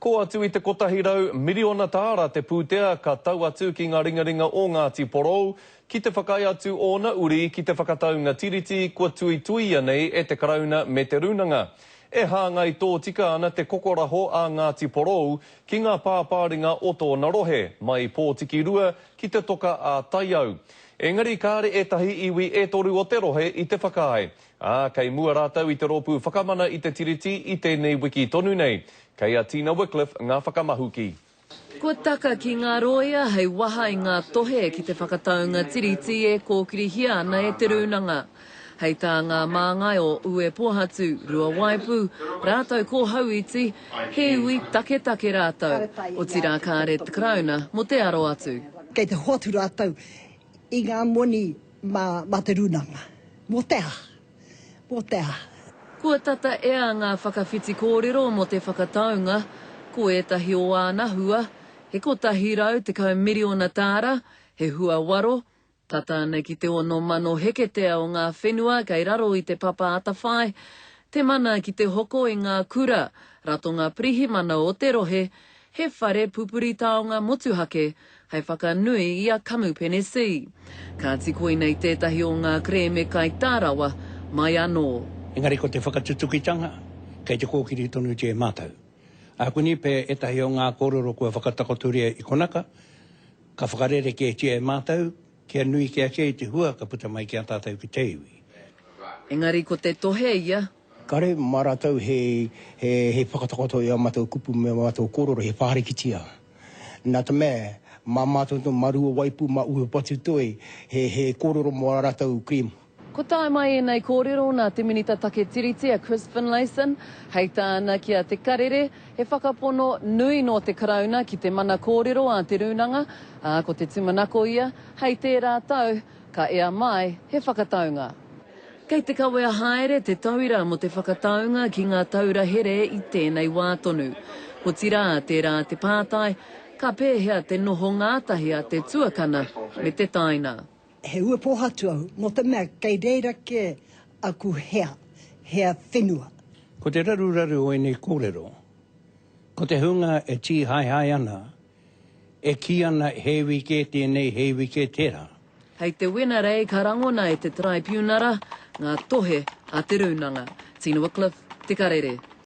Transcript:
Kō atu i te 100 miriona tāra te pūtea ka tau atu ki ngā ringaringa o Ngāti Porou ki te whakaae atu ōna uri ki te whakataunga Tiriti kua tuituia nei e te Karauna me Te Rūnanga. E hāngai tōtika ana te kokoraho a Ngāti Porou ki ngā pāpāringa o tōna rohe, mai Pōtikirua ki Te Toka a Taiau. Engari kāre ētahi iwi e toru o te rohe i te whakaae. Ā, kei mua rātou i te Rōpū Whakamana i te Tiriti i tēnei wiki tonu nei. Kei a Tina Wickliffe ngā whakamahuki. Kua taka ki ngā rōia hei waha i ngā tohe ki te whakataunga Tiriti e kōkirihia ana e Te Rūnanga. Hei tā ngā māngai o Uepōhatu, Ruawaipu, rātou ko Hauiti, he iwi taketake rātou, otirā kāre te Karauna mō te aro atu. Kei te hoatu rātou i ngā moni mā te rūnanga. Mō te aha? Mō te aha? Kua tata ea ngā whakawhiti kōrero mō te whakataunga, ko ētahi o āna hua, he 110 miriona tāra, he hua waro, tata ana ki te 6,000 heketea o ngā whenua kei raro i te papa atawhai, te mana ki te hoko i ngā kura, ratonga pirihimana o te rohe, he whare pupuri taonga motuhake hei whakanui i a Kamupene C. Kāti koinei tētahi o ngā kerēme kaitā rawa mai anō. Engari ko te whakatutukitanga, kei te kōkiri tonutia e mātou. Ākuni pea ētahi o ngā kōrero kua whakatakotoria i konaka, ka whakarerekētia e mātou kia nui kē ake i te hua ka puta mai ki a tātou ki te iwi. Engari ko te tohe ia, Kare ma ratou he he whakatakoto i a matou kupu me a matou korero he whaharikitia. Na te mea, ma matou to ma Ruawaipu ma Uepatutoi he he korero mo a ratou cream. Kua tae mai ēnei kōrero nā te Minita Take Tiriti a Chris Finlayson, hei tāna ki a Te Karere, he whakapono nui nō te Karauna ki te mana kōrero a Te Rūnanga, ā, ko te tūmanako ia, hei tērā tau, ka ea mai he whakataunga. Kei te kawea haere te tauira mō te whakataunga ki ngā taura here i tēnei wā tonu. Otirā, tērā te pātai, ka pēhea te noho ngātahi a te tuakana me te taina? He ua pōhatu au, nō te mea kei reira kē aku hea, hea whenua. Ko te raruraru o ēnei kōrero, ko te hunga e tīhaehae ana, e kī ana he iwi kē tēnei, he iwi kē tērā. Hei te Wenerei ka rangona e te Taraipiunara ngā tohe a te Rūnanga. Tina Wickliffe, Te Karere.